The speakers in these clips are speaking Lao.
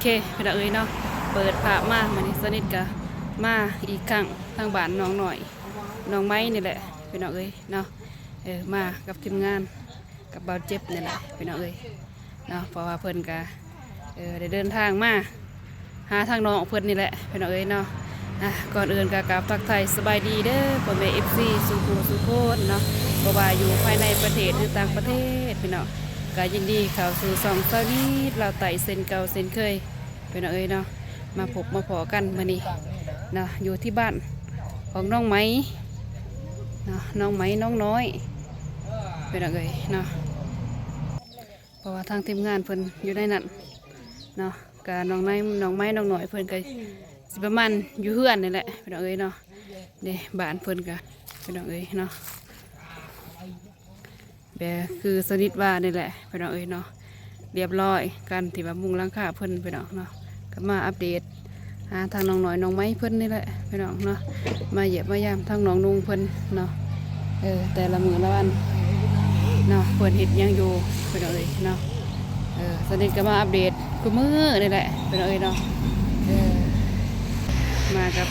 ເຄ ພີ່ນ້ອງເອີຍເນາະ ເປີດພາບມາມື້ນີ້ ສະນິດກະມາອີກຄັ້ງ ທາງບ້ານນ້ອງນ້ອຍ ນ້ອງໄມ້ນີ້ແຫຼະ ພີ່ນ້ອງເອີຍເນາະ. ເອີ ມາກັບທີມງານ ກັບບ່າວເຈັບນີ້ແຫຼະ ພີ່ນ້ອງເອີຍເນາະ ເພາະວ່າເພິ່ນກະ ເອີ ໄດ້ເດີນທາງມາຫາທາງນ້ອງເພິ່ນນີ້ແຫຼະ ພີ່ນ້ອງເອີຍເນາະ. ອ່າ ກ່ອນອື່ນກະກາບທັກທາຍສະບາຍດີເດີ ພໍ່ແມ່ເອັຟຊີສູ່ຜູ້ສູ່ຄົນເນາະ ບໍ່ວ່າຢູ່ພາຍໃນປະເທດ ຫຼື ຕ່າງປະເທດ ພີ່ນ້ອງ ກະຍິນດີເຂົ້າສູ່ຊ່ອງສາວນິດລາວໃຕ້ເຊັ່ນເກົ່າເຊັ່ນເຄີຍ ພີ່ນ້ອງເອີຍເນາະ. ມາພົບມາພໍ້ກັນມື້ນີ້ເນາະ ຢູ່ທີ່ບ້ານຂອງນ້ອງໄມ້ເນາະ ນ້ອງໄມ້ນ້ອງນ້ອຍ ພີ່ນ້ອງເອີຍເນາະ ເພາະວ່າທາງທີມງານເພິ່ນຢູ່ໃນນັ້ນເນາະ ກະນ້ອງໄມ້ ນ້ອງໄມ້ນ້ອງນ້ອຍເພິ່ນກະຊິປະມານຢູ່ເຮືອນນີ້ແຫຼະ ພີ່ນ້ອງເອີຍເນາະ. ເດ້ ບ້ານເພິ່ນກະ ພີ່ນ້ອງເອີຍເນາະ ແບບຄືສະນິດວ່ານີ້ແຫຼະ ພີ່ນ້ອງເອີຍເນາະ ລຽບລ້ອຍ ການທີ່ວ່າມຸງຫຼັງຄາເພິ່ນ ພີ່ນ້ອງເນາະ. ກໍມາອັບເດດຫາທາງນ້ອງນ້ອຍນ້ອງໄມ້ເພິ່ນນີ້ແຫຼະ ພີ່ນ້ອງເນາະ ມາຢ້ຽມມາຢາມທາງນ້ອງນຸ່ງເພິ່ນເນາະ. ເອີ ແຕ່ລະມື້ລະວັນເນາະ ເພິ່ນເຮັດຫຍັງຢູ່ ພີ່ນ້ອງເອີຍເນາະ. ເອີ ສະນິດກໍມາອັບເດດຄູ່ມື້ນີ້ແຫຼະ ພີ່ນ້ອງເອີຍເນາະ. ເອີ ມາກັບ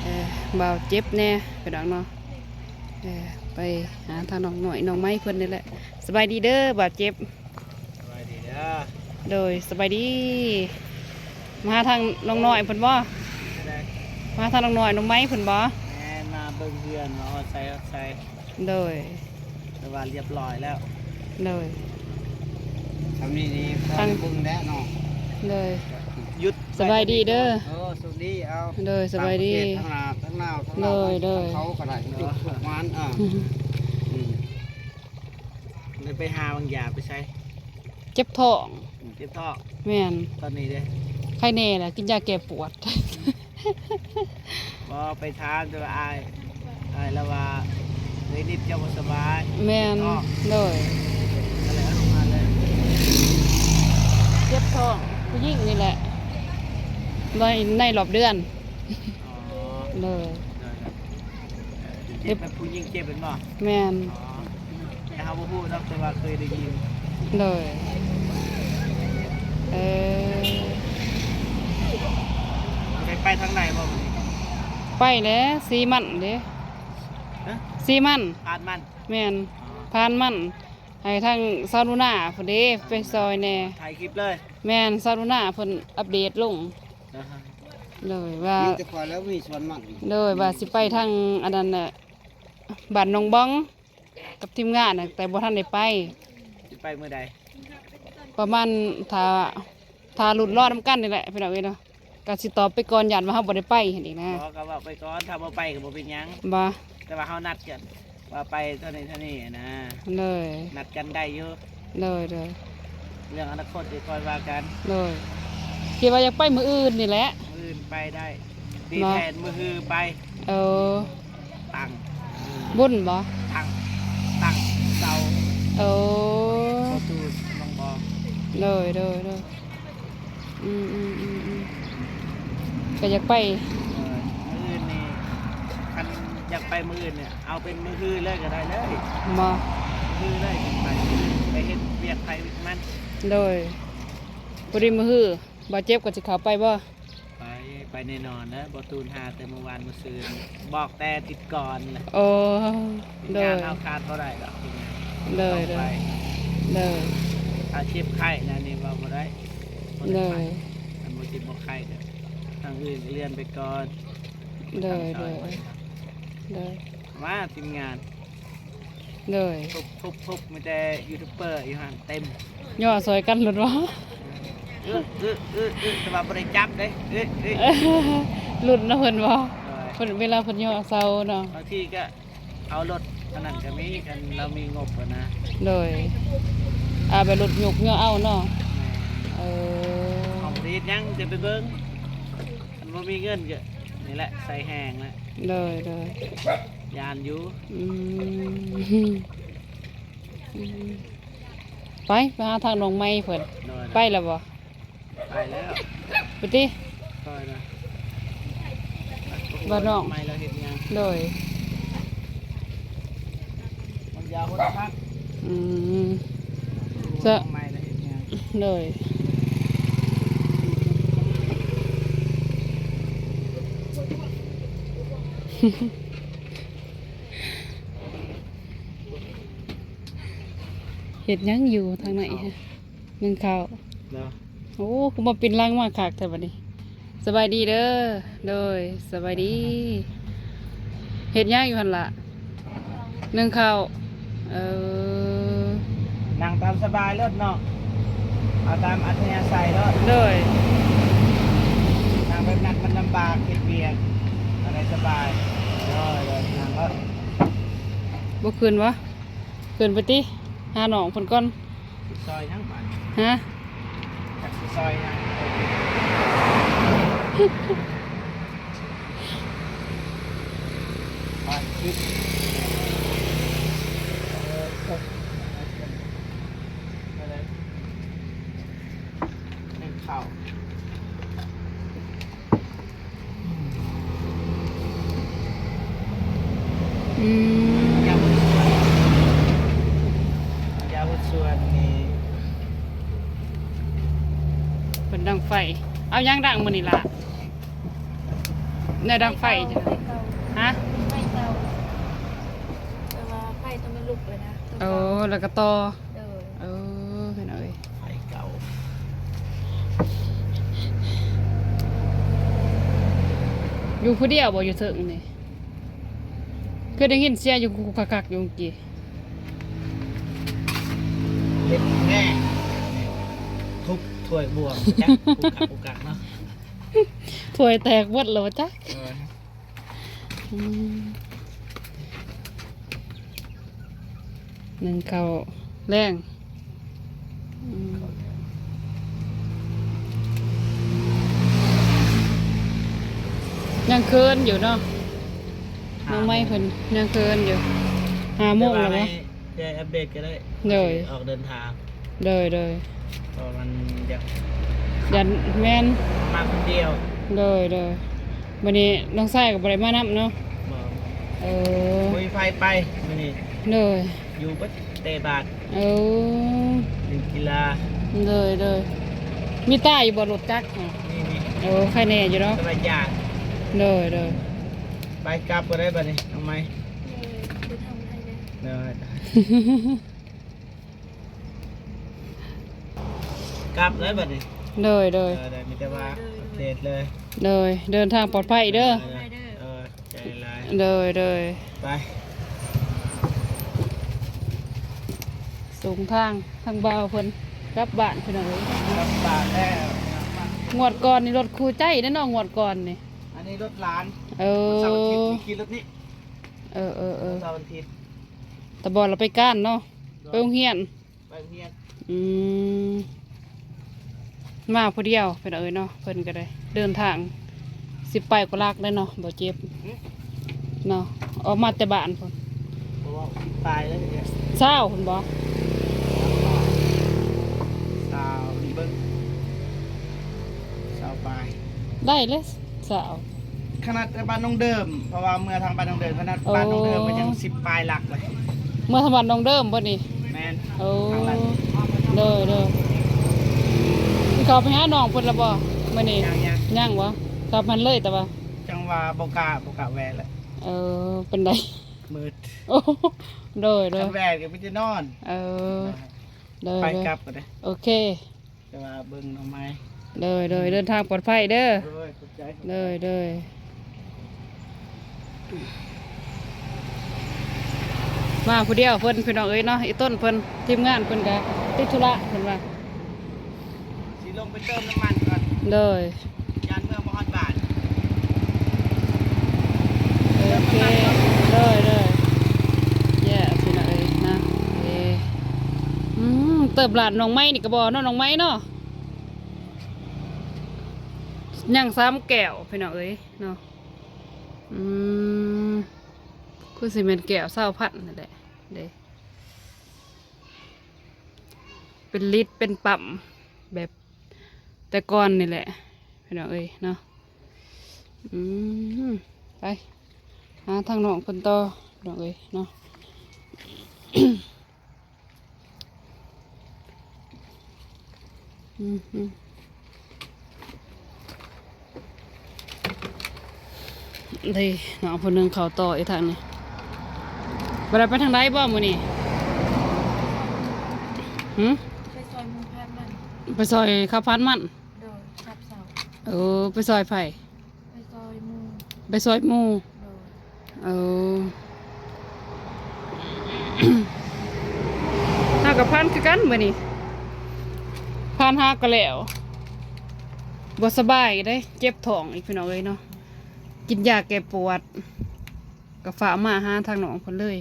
ເອີ ບ່າວເຈັບແດ່ ພີ່ນ້ອງເນາະ. ເອີ ໄປຫາທາງນ້ອງນ້ອຍນ້ອງໄມ້ເພິ່ນນີ້ແຫຼະ. ສະບາຍດີເດີບ່າວເຈັບ. ສະບາຍດີເດີ. ໂດຍ ສະບາຍດີ. ມາຫາທາງນ້ອງນ້ອຍເພິ່ນບໍ່? ມາທາງນ້ອງນ້ອຍນ້ອງໄມ້ເພິ່ນບໍ່? ແມ່ນ ມາເບິ່ງເຮືອນວ່າຮອດໃສຮອດໃສ. ໂດຍ ແຕ່ວ່າລຽບລ້ອຍແລ້ວ. ໂດຍ ທາງນີ້ນີ້ພໍໄດ້ເບິ່ງແລ້ວເນາະ. ໂດຍ ຢຸດ ສະບາຍດີເດີ. ເອີ ສະບາຍດີ. ເອົາ ໂດຍ ສະບາຍດີ. ຕ່າງປະເທດ ທາງລາວ ທາງລາວ ທາງລາວ ໂດຍ ທາງ ໂດຍ ເຂົາກໍໄດ້ ເອີ ທຸກໆ ມັນ ເອີ ອືມ ໄດ້ໄປຫາວາງຢາໄປໃສ? ເຈັບທ້ອງ. ເຈັບທ້ອງ. ແມ່ນ. ຕອນນີ້ເດ້? ໄຄແນ່ແຫຼະ ກິນຢາແກ້ປວດ. ບໍ່ ໄປຖາມແຕ່ວ່າອ້າຍ ອ້າຍລາວວ່າເອື້ອຍນິດເຈົ້າບໍ່ສະບາຍ. ແມ່ນ. ເຈັບທ້ອງ. ໂດຍ ກໍເລີຍເອົາລົງມາເລີຍ. ເຈັບທ້ອງຜູ້ຍິງນີ້ແຫຼະ ໃນ ໃນຮອບເດືອນ. ອໍ ໂດຍ ໂດຍ ໂດຍ. ເຈັບແບບຜູ້ຍິງເຈັບແມ່ນບໍ່? ແມ່ນ. ອໍ ແຕ່ເຮົາບໍ່ຮູ້ເນາະ ແຕ່ວ່າເຄີຍໄດ້ຍິນ. ໂດຍ ເອີ ໄດ້ໄປທາງໃດບໍ່ມື້ນີ້? ໄປແຫຼະ ສີມັນເດ້. ຮະ? ສີມັນ. ຜ່ານມັນ. ແມ່ນ. ອໍ ຜ່ານມັນ ໃຫ້ທາງສາວໜູນາພຸ້ນເດ້ ໄປຊ່ອຍແດ່. ຖ່າຍຄລິບເລີຍ. ແມ່ນ ສາວໜູນາເພິ່ນອັບເດດລົງ. ອ່າຮະ ໂດຍ ວ່າ ມີແຕ່ຂ້ອຍແລ້ວມີສວນມັນ. ໂດຍ ວ່າຊິໄປທາງອັນນັ້ນແຫຼະ ບ້ານໜອງບອງ ກັບທີມງານນະ ແຕ່ບໍ່ທັນໄດ້ໄປ. ຊິໄປມື້ໃດ? ປະມານຖ້າ ຖ້າລຸ້ນລໍນຳກັນນີ້ແຫຼະ ພີ່ນ້ອງເອີຍເນາະ. ກໍຊິຕອບໄປກ່ອນ ຢ້ານວ່າເຮົາບໍ່ໄດ້ໄປຫັ້ນອີກນະ. ບໍ່ ກໍເວົ້າໄປກ່ອນ ຖ້າບໍ່ໄປກໍບໍ່ເປັນຫຍັງ. ບໍ່ ແຕ່ວ່າເຮົານັດກັນວ່າໄປເທົ່ານີ້ເທົ່ານີ້ນະ. ໂດຍ ນັດກັນໄດ້ຢູ່. ໂດຍ ໂດຍ ເລື່ອງອະນາຄົດດຽວຄ່ອຍວ່າກັນ. ໂດຍ ຄິດວ່າຢາກໄປມື້ອື່ນນີ້ແຫຼະ. ມື້ອື່ນໄປໄດ້. ມີແຜນມື້ຮືໄປ. ເອີ ຕັ້ງ ບຸນບໍ່? ຕັ້ງ ຕັ້ງເສົາ. ໂອ້ ເສົາຕູນ ນ້ອງບອງ. ໂດຍ ໂດຍ ໂດຍ. ອືມ ອືມ ອືມ ອືມ ກໍຢາກໄປ. ເອີ ມື້ອື່ນນີ້ ຄັນຢາກໄປມື້ອື່ນນີ້ ເອົາເປັນມື້ຮືເລີຍກໍໄດ້ເລີຍ. ບໍ່ ມື້ຮືເລີຍ ໄປ ໄປເຮັດວຽກໃຜວຽກມັນ. ໂດຍ ພໍດີມື້ຮື ບ່າວເຈັບກໍຊິເຂົ້າໄປບໍ່? ໄປ ໄປແນ່ນອນແຫຼະ. ບໍ່ຕູນຫາແຕ່ມື້ວານມື້ຊືນ ບອກແຕ່ທິດກ່ອນແຫຼະ. ໂອ້ ໂດຍ ງານເຮົາຂາດບໍ່ໄດ້ດອກ. ໂດຍ ໂດຍ ໂດຍ ຖ້າເຈັບໄຂ້ນະນີ້ເວົ້າບໍ່ໄດ້. ໂດຍ ຄັນບໍ່ເຈັບບໍ່ໄຂ້ກໍ ທາງອື່ນກໍເລື່ອນໄປກ່ອນ. ໂດຍ ໂດຍ ໂດຍ ມາທີມງານ. ໂດຍ ທຸບໆ ມີແຕ່ຢູທູບເບີຢູ່ຫັ້ນເຕັມ. ຍໍຊ່ອຍກັນໂລດບໍ່? ອື ອື ອື ອື ແຕ່ວ່າບໍ່ໄດ້ຈັບເດ້. ອື ອື ລຸ້ນນຳເພິ່ນບໍ່? ໂດຍ ເພິ່ນ ເວລາເພິ່ນຍໍເສົາເນາະ. ບາງທີກໍເອົາລົດອັນນັ້ນກໍມີ ຄັນລາວມີງົບຫັ້ນນະ. ໂດຍ ອາ ແບບລົດຍົກຍໍເອົາເນາະ. ແມ່ນ. ເອີ ເຮົາບໍ່ໄດ້ເຮັດຫຍັງ ຈະໄປເບິ່ງ. ຄັນບໍ່ມີເງິນກໍນີ້ແຫຼະ ໃສ່ແຮງແຫຼະ. ໂດຍ ໂດຍ ຢ້ານຢູ່. ອືມ ອືມ ໄປ ໄປຫາທາງນ້ອງໃໝ່ເພິ່ນ. ໂດຍ ໄປແລ້ວບໍ່? ໄປແລ້ວ ໄປຕິ. ຂ້ອຍນະ ວ່ານ້ອງໃໝ່ລາວເຮັດຫຍັງ? ໂດຍ ມັນຢາຫົດພັກ. ອືມ ນ້ອງໃໝ່ລາວເຮັດຫຍັງ? ໂດຍ ເຮັດຫຍັງຢູ່ທາງໃນຮະ? ໜຶ້ງເຂົ້າເນາະ. ໂອ້ ຄືມາປິ່ນຫຼັງມາຄັກແທ້ບັດນີ້. ສະບາຍດີເດີ. ໂດຍ ສະບາຍດີ. ເຮັດຫຍັງຢູ່ຫັ້ນລະ? ໜຶ້ງເຂົ້າ. ເອີ ນັ່ງຕາມສະບາຍໂລດເນາະ, ເອົາຕາມອັດທະຍາໄສໂລດ. ໂດຍ ນັ່ງແບບນັ້ນມັນລຳບາກ ເຮັດວຽກອັນໃດສະບາຍ. ໂດຍ ໂດຍ ນັ່ງໂລດ. ບໍ່ຂຶ້ນວະ? ຂຶ້ນໄປຕິ ຫານ້ອງເພິ່ນກ່ອນ. ຊິຊອຍຫຍັງບາດນີ້? ຮະ? ຈັກຊິຊອຍຫຍັງ? ໄປ ໜຶ້ງເຂົ້າ. ອືມ ຢາວສວນນີ້ ເພິ່ນດັງໄຟ. ເອົາຫຍັງດັງມື້ນີ້ລະ? ແນວດັງໄຟ. ໄຟເກົ່າ ຈັ່ງ ໄຟເກົ່າ. ຮະ? ໄຟເກົ່າ ແຕ່ວ່າໄຟຕ້ອງໄດ້ລຸກເລີຍນະ. ໂອ້ ແລ້ວກໍຕໍ່. ໂດຍ ເອີ ພີ່ນ້ອງເອີຍ ໄຟເກົ່າ. ຢູ່ຜູ້ດຽວບໍ່ ຢູ່ເທິງນີ້? ຄືໄດ້ຍິນສຽງຢູ່ກຸກໆກັກໆຢູ່ເມື່ອກີ້. ເຮັດແນ່ ທຸບຖ້ວຍບ່ວງຈັກກຸກກັກກຸກກັກເນາະ. ຖ້ວຍແຕກເບິດແລ້ວບໍ່ຈັກ. ເອີ ອືມ ໜຶ້ງເຂົ້າແລງ. ອືມ ຍັງເຄີນຢູ່ເນາະ ນ້ອງໄມ້ເພິ່ນຍັງເຄີນຢູ່. ຫ້າໂມງແລ້ວບໍ່? ແຕ່ວ່າໃຫ້ ແຕ່ອັບເດດກໍໄດ້. ໂດຍ ອອກເດີນທາງ. ໂດຍ ໂດຍ ເພາະມັນຢາກ ຢ້ານ ແມ່ນ ມາຄົນດຽວ. ໂດຍ ໂດຍ ມື້ນີ້ນ້ອງຊາຍກໍບໍ່ໄດ້ມານຳເນາະ. ບໍ່. ເອີ ບໍ່ມີໃຜໄປມື້ນີ້. ໂດຍ ຢູ່ເບິດແຕ່ບ້ານ. ເອີ ຫຼິ້ນກິລາ. ໂດຍ ໂດຍ ມີຕາຢູ່ບໍ່ ລົດຈັກ? ມີ ມີ. ໂອ້ ໃຄແນ່ຢູ່ເນາະ ສະບາຍໃຈ. ໂດຍ ໂດຍ ໄປກັບກໍໄດ້ບັດນີ້ ນ້ອງໄມ້. ເອີ ເດີນທາງປອດໄພເດີ. ໂດຍ ກັບແລ້ວບັດນີ້. ໂດຍ ໂດຍ ເອີ ໄດ້ມີແຕ່ວ່າ ໂດຍ ໂດຍ ອັບເດດເລີຍ. ໂດຍ ເດີນທາງປອດໄພເດີ. ໂດຍ ເອີ ຂອບໃຈຫຼາຍ. ໂດຍ ໂດຍ ໄປ ສົ່ງທາງ ທາງບ່າວເພິ່ນກັບບ້ານພີ່ນ້ອງເອີຍ. ກັບບ້ານແລ້ວ. ງວດກ່ອນນີ້ລົດຄູ່ໃຈເດ້ເນາະ ງວດກ່ອນນີ້. ອັນນີ້ລົດຫຼານ. ເອີ ວັນເສົາອາທິດນີ້ຂີ່ລົດນີ້. ເອີ ເອີ ເອີ ວັນເສົາອາທິດ ຕາບອດລະໄປການເນາະ. ໂດຍ ໄປໂຮງຮຽນ. ໄປໂຮງຮຽນ. ອືມ ມາຜູ້ດຽວພີ່ນ້ອງເອີຍເນາະ. ເພິ່ນກໍໄດ້ເດີນທາງສິບປາຍກວ່າຫຼັກເດ້ເນາະ ບໍ່ເຈັບ ຫຶ ເນາະ. ອອກມາແຕ່ບ້ານພຸ້ນ ບໍ່ເວົ້າ ສິບປາຍເລີຍ. ຊາວພຸ້ນບໍ່? ຊາວ ເບິ່ງ ຊາວປາຍ ໄດ້ເລີຍ ຊາວ. ຂະໜາດແຕ່ບ້ານໜອງເດີມ ເພາະວ່າເມືອທາງບ້ານໜອງເດີມ ຂະໜາດ ໂອ້ ບ້ານໜອງເດີມກໍຍັງສິບປາຍຫຼັກເລີຍ. ເມືອທາງບ້ານໜອງເດີມບໍ່ນີ້? ແມ່ນ. ໂອ້ ທາງຫຼັກ. ໂດຍ ໂດຍ ເຂົ້າໄປຫານ້ອງເພິ່ນລະບໍ່ມື້ນີ້? ຍັງ ຍັງ ຍັງບໍ່? ເຂົ້າໄປຫັ້ນເລີຍ ແຕ່ວ່າ ຈັ່ງວ່າບໍ່ກ້າ ບໍ່ກ້າແວ່ແຫຼະ. ເອີ ເປັນໃດ? ມືດ. ໂອ້ ໂດຍ ໂດຍ ຄັນແວ່ກໍມີແຕ່ນອນ. ເອີ ໂດຍ ໄປກັບກໍໄດ້. ໂອເຄ. ແຕ່ວ່າເບິ່ງໜໍ່ໄມ້. ໂດຍ ໂດຍ ອືມ ເດີນທາງປອດໄພເດີ. ໂດຍ ຂອບໃຈ ໂດຍ ໂດຍ. ມາຜູ້ດຽວເພິ່ນ ພີ່ນ້ອງເອີຍເນາະ. ອີຕົ້ນເພິ່ນ ທີມງານເພິ່ນກະຕິດທຸລະເພິ່ນວ່າ. ຊິລົງໄປເຕີມນ້ຳມັນກ່ອນ. ໂດຍ. ຢ້ານເມືອບໍ່ຮອດບ້ານ. ໂອເຄ ໂດຍ ໂດຍ ແຍ່ ພີ່ນ້ອງເອີຍນະ. ເອີ ອືມ ເຕີມຫຼານນ້ອງໄມ້ນີ້ກໍບໍ່ເນາະ ນ້ອງໄມ້ເນາະ. ຍັງສາມແກ້ວ ພີ່ນ້ອງເອີຍເນາະ. ອືມ ຄືຊິແມ່ນແກ້ວຊາວພັນນັ້ນແຫຼະເດ້. ເປັນລິດເປັນປ້ຳແບບແຕ່ກ່ອນນີ້ແຫຼະ ພີ່ນ້ອງເອີຍເນາະ. ອືມ ໄປຫາທາງນ້ອງເພິ່ນຕໍ່ ພີ່ນ້ອງເອີຍເນາະ. ອືມ ອືມ. ເດ້ ນ້ອງຜູ້ໜຶ່ງເຂົ້າຕໍ່ອີກທາງນີ້. ບໍ່ໄດ້ໄປທາງໃດບໍ່ມື້ນີ້? ຫື? ໄປຊອຍໝູ່ພັນມັນ. ໄປຊອຍເຂົາພັນມັນ? ໂດຍ ຮັບເຊົາ. ເອີ ໄປຊອຍໃຜ? ໄປຊອຍໝູ່. ໄປຊອຍໝູ່? ໂດຍ. ເອີ ເຮົາກໍພັນຄືກັນມື້ນີ້ ພັນຫາກໍແລ້ວ. ບໍ່ສະບາຍເດ້ ເຈັບທ້ອງອີກ ພີ່ນ້ອງເອີຍເນາະ. ກິນຢາແກ້ປວດ ກໍຟ້າວມາຫາທາງນ້ອງເພິ່ນເລີຍ.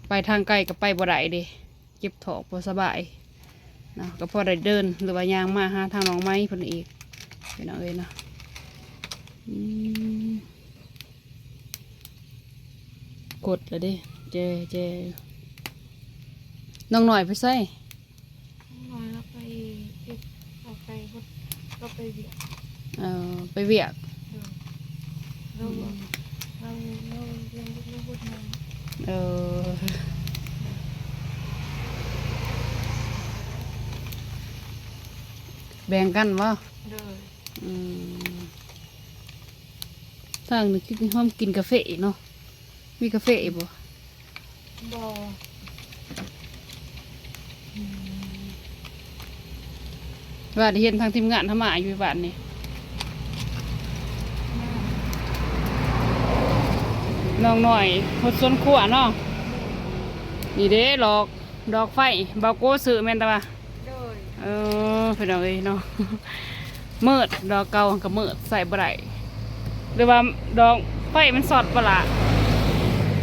ໄປທາງໄກກໍໄປບໍ່ໄດ້ເດ້ ເຈັບທ້ອງບໍ່ສະບາຍເນາະ. ກໍພໍໄດ້ເດີນ ຫຼືວ່າຍ່າງມາຫາທາງນ້ອງໄມ້ເພິ່ນອີກ ພີ່ນ້ອງເອີຍເນາະ. ອືມ ກົດແລ້ວເດ້ ແຈ ແຈ. ນ້ອງນ້ອຍໄປໃສ? ນ້ອຍລາວໄປເຮັດ ລາວໄປເຮັດ ລາວໄປວຽກ. ເອີ ໄປວຽກ. ໂດຍ. ລາວ ອືມ ລາວ ລາວ ລາວເຮັດງານ. ເອີ ແບ່ງກັນບໍ່? ໂດຍ. ອືມ ທາງນີ້ຄືຫ້ອມກິນກາເຟເນາະ. ມີກາເຟອີກບໍ່? ບໍ່. ອືມ ວ່າໄດ້ເຫັນທາງທີມງານເຮົາມາຢູ່ບ້ານນີ້. ນ້ອງນ້ອຍຫົດສວນຄົວເນາະ. ນີ້ເດ້ ດອກ ດອກໄຟ ເບົາໂກຊື້ແມ່ນຕະວ່າ. ໂດຍ. ເອີ ພີ່ນ້ອງເອີຍເນາະ ມືດ ດອກເກົ່າກໍມືດ ໃຊ້ບໍ່ໄດ້ ຫຼືວ່າດອກໄຟມັນຊັອດບໍ່ລະ?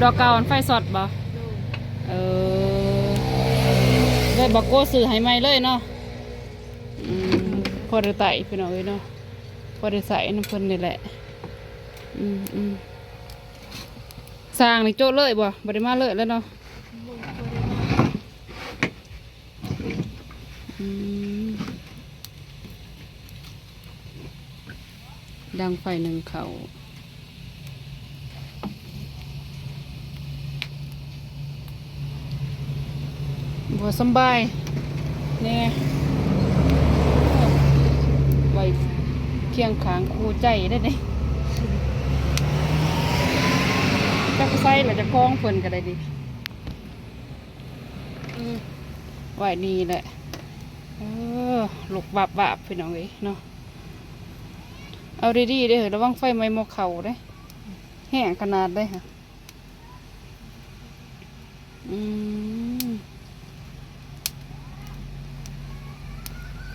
ດອກເກົ່າຫັ້ນໄຟຊັອດບໍ່? ໂດຍ. ເອີ ເລີຍບໍ່ໂກຊື້ໃຫ້ໃໝ່ເລີຍເນາະ. ອືມ ພໍໄດ້ໃຊ້ພີ່ນ້ອງເອີຍເນາະ ພໍໄດ້ໃຊ້ນຳເພິ່ນນີ້ແຫຼະ. ອືມ ອືມ ຊ່າງນີ້ໂຈະເລີຍບໍ່? ບໍ່ໄດ້ມາເລີຍແລ້ວເນາະ. ອືມ ດັງໄຟໜຶ້ງເຂົ້າ ບໍ່ສຳບາຍແດ່ ໄວ້ຄຽງຂ້າງຄູ່ໃຈໄດ້ເດ້. ຈັກໄປໃສລະ ເຈົ້າຂອງເພິ່ນກໍໄດ້ເດ້. ອືມ ໄວ້ນີ້ແຫຼະ. ເອີ ລຸກວາບໆ ພີ່ນ້ອງເອີຍເນາະ. ເອົາດີໆເດີ ລະວັງໄຟໄໝ້ໝໍ້ເຂົ້າເດ້ ແຮງຂະໜາດເດ້. ອືມ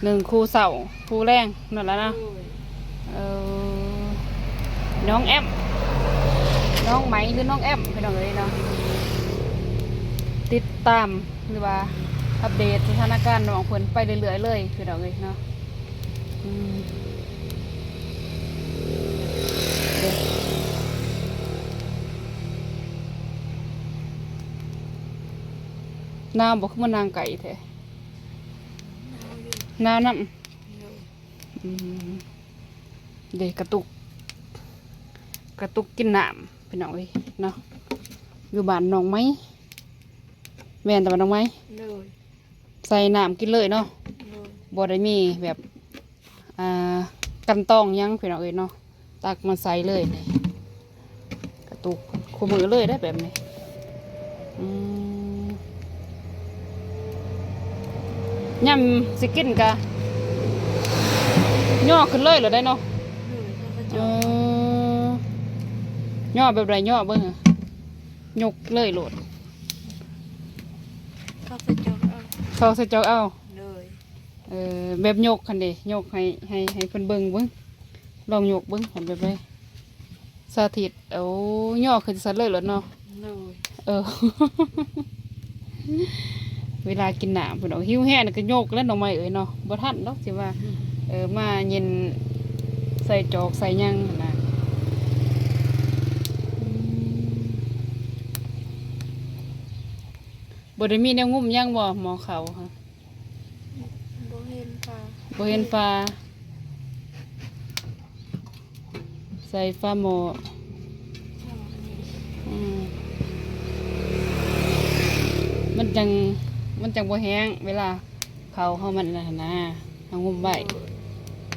ໜຶ້ງຄູ່ເຊົ້າຄູ່ແລງນັ້ນລະນະ. ໂດຍ. ເອີ ນ້ອງແອມ ນ້ອງໄໝ ຫຼື ນ້ອງແອມ ພີ່ນ້ອງເອີຍເນາະ. ຕິດຕາມ ຫຼືວ່າອັບເດດສະຖານະການນ້ອງເພິ່ນໄປເລື້ອຍໆເລີຍ ພີ່ນ້ອງເອີຍເນາະ. ອືມ ໜາວບໍ່? ຄືມານັ່ງໄກແທ້. ໜາວນຳ. ອືມ ເດ້ ກະຕຸກ ກະຕຸກກິນນ້ຳ ພີ່ນ້ອງເອີຍເນາະ. ຢູ່ບ້ານນ້ອງໄມ ແມ່ນແຕ່ວ່ານ້ອງໄມ. ໂດຍ. ໃສ່ນ້ຳກິນເລີຍເນາະ. ໂດຍ. ບໍ່ໄດ້ມີແບບ ອ່າ ກັ່ນຕອງຫຍັງ ພີ່ນ້ອງເອີຍເນາະ. ຕັກມາໃສ່ເລີຍນີ້ ກະຕຸກຄູ່ມື້ເລີຍໄດ໋ແບບນີ້. ອືມ ຍາມຊິກິນກະຍໍຂຶ້ນເລີຍລະໄດ໋ເນາະ. ໂດຍ. ເອີ ຍໍແບບໃດ? ຍໍເບິ່ງ ຍົກເລີຍໂລດ. ເຂົ້າໃສ່ຈອກເອົາ. ເຂົ້າໃສ່ຈອກເອົາ. ໂດຍ. ເອີ ແບບຍົກຫັ້ນເດ ຍົກໃຫ້ ໃຫ້ ໃຫ້ເພິ່ນເບິ່ງເບິ່ງ ລອງຍົກເບິ່ງຫັ້ນແບບໃດ ສາທິດ. ໂອ້ ຍໍຂຶ້ນຊັ້ນເລີຍໂລດເນາະ. ໂດຍ. ເອີ ເວລາກິນນ້ຳເພິ່ນອອກ ຫິວແຮງກໍຍົກແລ້ວ ນ້ອງໄມເອີຍເນາະ. ບໍ່ທັນດອກຊິວ່າ ອືມ ເອີ ມາເຢັນໃສ່ຈອກໃສ່ຫຍັງຫັ້ນນະ. ອືມ ບໍ່ໄດ້ມີແນວງຸ້ມຫຍັງບໍ່ ໝໍ້ເຂົ້າຫັ້ນ? ບໍ່ເຫັນຝາ. ບໍ່ເຫັນຝາ. ໃສ່ຝາໝໍ້. ອືມ ມັນຈັ່ງ ມັນຈັ່ງບໍ່ແຫ້ງ ເວລາເຂົ້າເຮົາມັນນັ້ນນະ ເຮົາງຸ້ມໄວ້.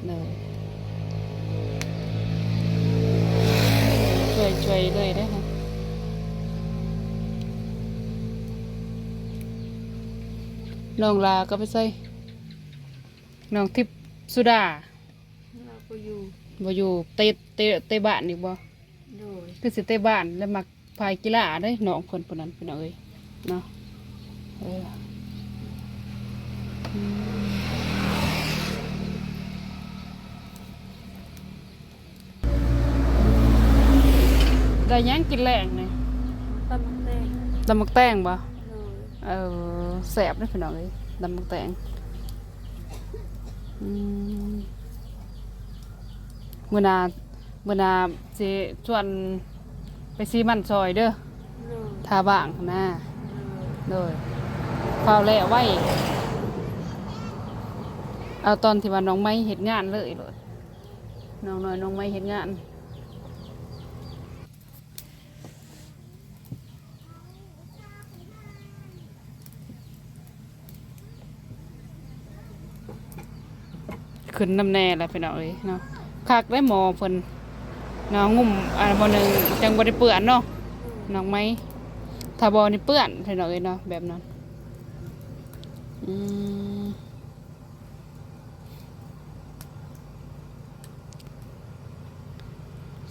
ໂດຍ. ຊ່ວຍ ຊ່ວຍເລີຍເດ້. ນ້ອງຫຼ້າກໍໄປໃສ? ນ້ອງທິບສຸດາ ລາວບໍ່ຢູ່ ບໍ່ຢູ່. ເຕະ ເຕະ ເຕະບານອີກບໍ່? ໂດຍ ຄືຊິເຕະບານ ແລະມັກ ພາຍກິລາເດ້ ນ້ອງເພິ່ນຜູ້ນັ້ນ ພີ່ນ້ອງເອີຍເນາະ. ເອີ ອືມ ໄດ້ຫຍັງກິນແລງນີ້? ຕຳໝາກແຕງ ຕຳໝາກແຕງບໍ່? ໂດຍ ເອີ ແຊບເດ້ ພີ່ນ້ອງເອີຍ ຕຳໝາກແຕງ. ອືມ ມື້ໜ້າ ມື້ໜ້າຊິຊວນໄປຊີມັນຊອຍເດີ ໂດຍ ຖ້າວ່າງນະ. ໂດຍ ໂດຍ ຟ້າວແລ້ວໄວ ເອົາຕອນທີ່ວ່ານ້ອງໄມເຮັດງານເລີຍໂລດ ນ້ອງນ້ອຍນ້ອງໄມເຮັດງານ. ຂຶ້ນນຳແດ່ລະພີ່ນ້ອງເອີຍເນາະ. ຄັກໄດ໋ໝໍ້ເພິ່ນເນາະ ງຸ້ມ ອ່າ ໝໍ້ໜຶ່ງຈັ່ງບໍ່ໄດ້ເປື້ອນເນາະ ນ້ອງໄມ. ຖ້າບໍ່ນີ້ເປື້ອນພີ່ນ້ອງເອີຍເນາະ ແບບນັ້ນ. ອືມ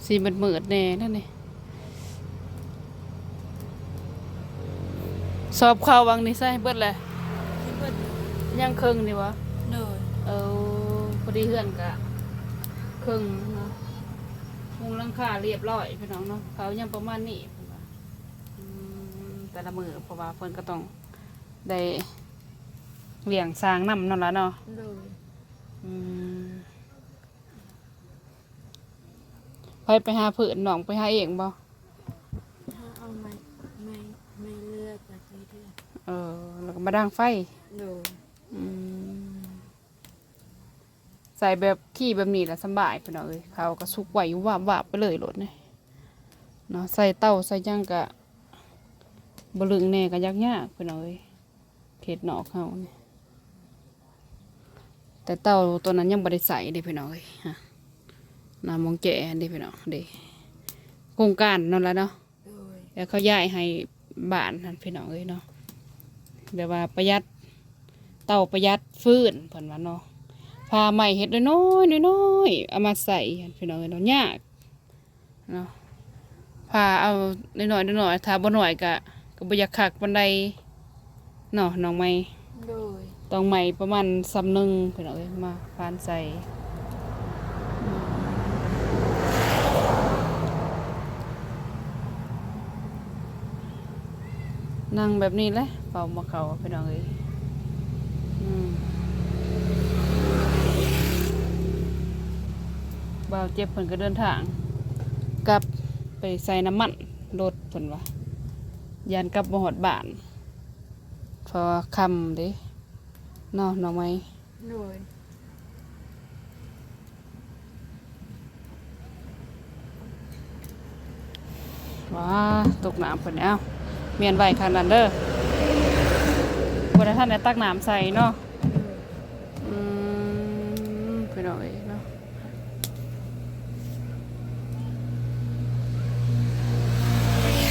ຊິມືດໆແດ່ນັ້ນນີ້. ສອບເຂົ້າຫວ່າງນີ້ໃສ່ເບິດແຫຼະ ເບິດ ຍັງເຄິ່ງນີ້ຫວາ? ໂດຍ ເອີ ພໍດີເຮືອນກະເຄິ່ງເນາະ ມຸງຫຼັງຄາລຽບຮ້ອຍພີ່ນ້ອງເນາະ. ເຂົ້າຍັງປະມານນີ້ເພິ່ນວ່າ ອືມ ແຕ່ລະມື້ ເພາະວ່າເພິ່ນກໍຕ້ອງໄດ້ລ້ຽງຊ້າງນຳເນາະລະເນາະ. ໂດຍ ອືມ ໃຜໄປຫາພືດ ນ້ອງໄປຫາເອງບໍ່? ຫາເອົາໄມ້ ໄມ້ ໄມ້ເລືອຈາກໃນເຮືອນ ເອີ ແລ້ວກໍມາດັງໄຟ. ໂດຍ ອືມ ໃສ່ແບບຂີ້ແບບນີ້ລະສຳບາຍພີ່ນ້ອງເອີຍ ເຂົ້າກໍສຸກໄວວາບໆໄປເລີຍໂລດນີ້ເນາະ. ໃສ່ເຕົາໃສ່ຫຍັງກະບໍ່ລຶ້ງແດ່ ກະຍາກໆພີ່ນ້ອງເອີຍ ເຂດນອກເຮົານີ້. ແຕ່ເຕົາໂຕນັ້ນຍັງບໍ່ໄດ້ໃສ່ເດ້ພີ່ນ້ອງເອີຍ ຮະ ນະ ມອງແຈຫັ້ນເດ້ພີ່ນ້ອງເດ້ ໂຄງການນັ້ນລະເນາະ. ໂດຍ ແລ້ວເຂົາຍ້າຍໃຫ້ບ້ານຫັ້ນພີ່ນ້ອງເອີຍເນາະ ແບບວ່າປະຢັດ ເຕົາປະຢັດຟືນເພິ່ນວ່າເນາະ. ຜ່າໄມ້ເຮັດນ້ອຍໆ ນ້ອຍໆ ເອົາມາໃສ່ຫັ້ນພີ່ນ້ອງເອີຍເນາະ ຍາກເນາະ. ຜ່າເອົານ້ອຍໆ ນ້ອຍໆ ຖ້າບໍ່ນ້ອຍກະ ກະບໍ່ຢາກຄັກປານໃດເນາະ ນ້ອງໃໝ່. ໂດຍ ຕ້ອງໃໝ່ປະມານຊຳໜຶ່ງພີ່ນ້ອງເອີຍ ມາຟານໃສ່. ນັ່ງແບບນີ້ແຫຼະ ເຝົ້າໝໍ້ເຂົ້າພີ່ນ້ອງເອີຍ. ອືມ ບ່າວເຈັບເພິ່ນກໍເດີນທາງກັບໄປໃສ່ນ້ຳມັນລົດເພິ່ນວ່າ ຢ້ານກັບບໍ່ຮອດບ້ານ ເພາະວ່າຄ່ຳເດ້ເນາະ ນ້ອງໃໝ່. ໂດຍ ວ້າ ຕົກນ້ຳເພິ່ນ ເອົ້າ ມ້ຽນໄວ້ຂ້າງນັ້ນເດີ ບໍ່ໄດ້ທັນໄດ້ຕັກນ້ຳໃສ່ເນາະ. ອືມ ພີ່ນ້ອງເອີຍເນາະ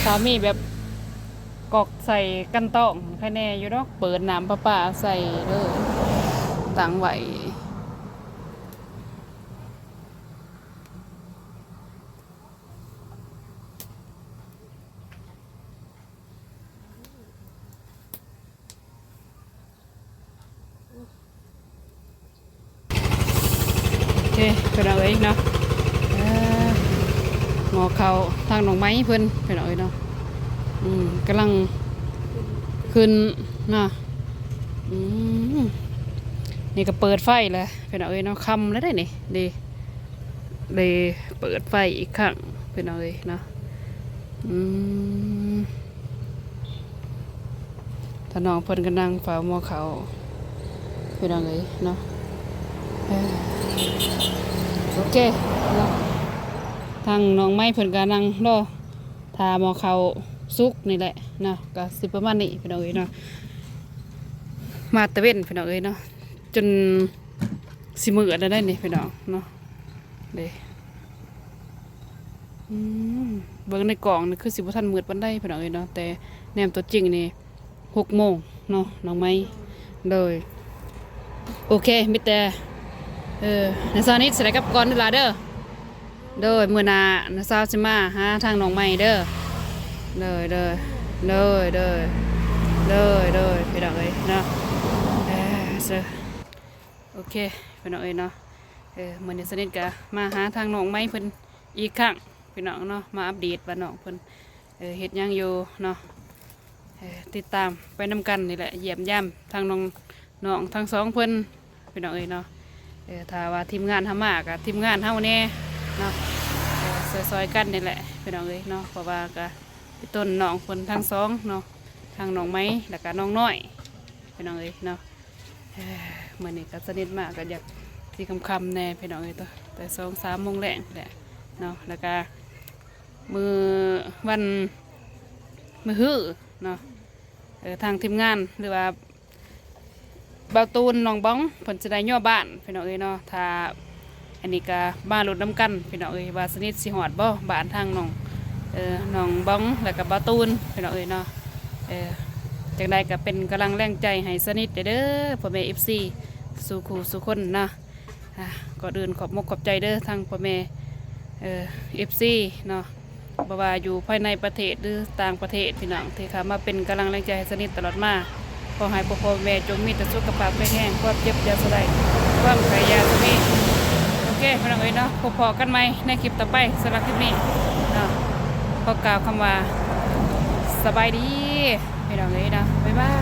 ຖ້າມີແບບກອກໃສ່ກັນຕອງໄຄແນ່ຢູ່ດອກ ເປີດນ້ຳປະປາໃສ່ເລີຍ ຕັ້ງໄວ້. ໂອເຄ ພີ່ນ້ອງເອີຍເນາະ ເອີ ໝໍ້ເຂົ້າທາງນ້ອງໃໝ່ເພິ່ນ ພີ່ນ້ອງເອີຍເນາະ ອືມ ກຳລັງຂຶ້ນເນາະ ອືມ ນີ້ກໍເປີດໄຟແລ້ວ ພີ່ນ້ອງເອີຍເນາະ ຄ່ຳແລ້ວເດ້ນີ້ ເດ້ ເດ້ເປີດໄຟອີກຄັ້ງ ພີ່ນ້ອງເອີຍເນາະ ອືມ ຖ້ານ້ອງເພິ່ນກໍນັ່ງເຝົ້າໝໍ້ເຂົ້າ ພີ່ນ້ອງເອີຍເນາະ ເອີ ໂອເຄເນາະ ທາງນ້ອງໃໝ່ເພິ່ນກໍນັ່ງລໍຖ້າໝໍ້ເຂົ້າສຸກນີ້ແຫຼະເນາະ ກໍຊິປະມານນີ້ ພີ່ນ້ອງເອີຍເນາະ ມາແຕ່ເວັນ ພີ່ນ້ອງເອີຍເນາະ ຈົນ ຊິມືດແລ້ວໄດ໋ນີ້ພີ່ນ້ອງເນາະ ເດ້ ອືມ ເບິ່ງໃນກ້ອງນີ້ຄືຊິບໍ່ທັນມືດປານໃດພີ່ນ້ອງເອີຍເນາະ ແຕ່ແນມຕົວຈິງນີ້ຫົກໂມງເນາະ ນ້ອງໃໝ່. ໂດຍ ໂອເຄ ມີແຕ່ ເອີ ນ້າສາວນິດຊິໄດ້ກັບກ່ອນເດີຫຼ້າເດີ. ໂດຍ ມື້ໜ້ານ້າສາວຊິມາຫາທາງນ້ອງໃໝ່ເດີ. ໂດຍ ໂດຍ ໂດຍ ໂດຍ ໂດຍ ໂດຍ ພີ່ນ້ອງເອີຍເນາະ. ເອີ ໂອເຄ ພີ່ນ້ອງເອີຍເນາະ. ເອີ ມື້ນີ້ສາວນິດກໍມາຫາທາງນ້ອງໃໝ່ເພິ່ນອີກຄັ້ງພີ່ນ້ອງເນາະ ມາອັບເດດວ່ານ້ອງເພິ່ນ ເອີ ເຮັດຫຍັງຢູ່ເນາະ. ເອີ ຕິດຕາມໄປນຳກັນນີ້ແຫຼະ ຢ້ຽມຢາມທາງນ້ອງ ນ້ອງທັງສອງເພິ່ນພີ່ນ້ອງເອີຍເນາະ. ເອີ ຖ້າວ່າທີມງານເຮົາມາກໍທີມງານເຮົາແດ່ເນາະ ເອີ ຊ່ອຍໆກັນນີ້ແຫຼະພີ່ນ້ອງເອີຍເນາະ. ເພາະວ່າກໍເປັນຕົ້ນນ້ອງເພິ່ນທັງສອງເນາະ ທັງນ້ອງໃໝ່ ແລ້ວກໍນ້ອງນ້ອຍພີ່ນ້ອງເອີຍເນາະ. ເອີ ມື້ນີ້ກໍສາວນິດມາກໍຢາກຊິຄ່ຳໆແດ່ພີ່ນ້ອງເອີຍ ແຕ່ສອງສາມໂມງແລງແຫຼະເນາະ. ແລ້ວກໍມື້ວັນ ມື້ຮືເນາະ ເອີ ທາງທີມງານ ຫຼືວ່າບ່າວຕູນ ນ້ອງບອງ ເພິ່ນຊິໄດ້ຍໍບ້ານພີ່ນ້ອງເອີຍເນາະ. ຖ້າ ອັນນີ້ກໍມາລຸ້ນນຳກັນພີ່ນ້ອງເອີຍ ວ່າສາວນິດຊິຮອດບໍ່ ບ້ານທາງນ້ອງ ເອີ ນ້ອງບອງ ແລ້ວກໍບ່າວຕູນພີ່ນ້ອງເອີຍເນາະ. ເອີ ຈັ່ງໃດກໍເປັນກຳລັງແຮງໃຈໃຫ້ສາວນິດແດ່ເດີ ພໍ່ແມ່ເອັຟຊີສູ່ຄູ່ສູ່ຄົນເນາະ. ອ່າ ກ່ອນອື່ນຂອບມົກຂອບໃຈເດີ ທັງພໍ່ແມ່ ເອີ ເອັຟຊີເນາະ ບໍ່ວ່າຢູ່ພາຍໃນປະເທດ ຫຼື ຕ່າງປະເທດ ພີ່ນ້ອງ ທີ່ເຂົ້າມາເປັນກຳລັງແຮງໃຈໃຫ້ສາວນິດຕະຫຼອດມາ. ຂໍໃຫ້ພວກພໍ່ແມ່ຈົ່ງມີແຕ່ສຸຂະພາບແຂງແຮງ, ຄວາມເຈັບຢ່າສະໄຫຼ, ຄວາມໄຂ້ຢ່າສະມີ. ໂອເຄ ພີ່ນ້ອງເອີຍເນາະ, ພົບພໍ້ກັນໃໝ່ໃນຄລິບຕໍ່ໄປ. ສຳລັບຄລິບນີ້ເນາະ ຂໍກ່າວຄຳວ່າ ສະບາຍດີ ພີ່ນ້ອງເອີຍເນາະ. ບາຍບາ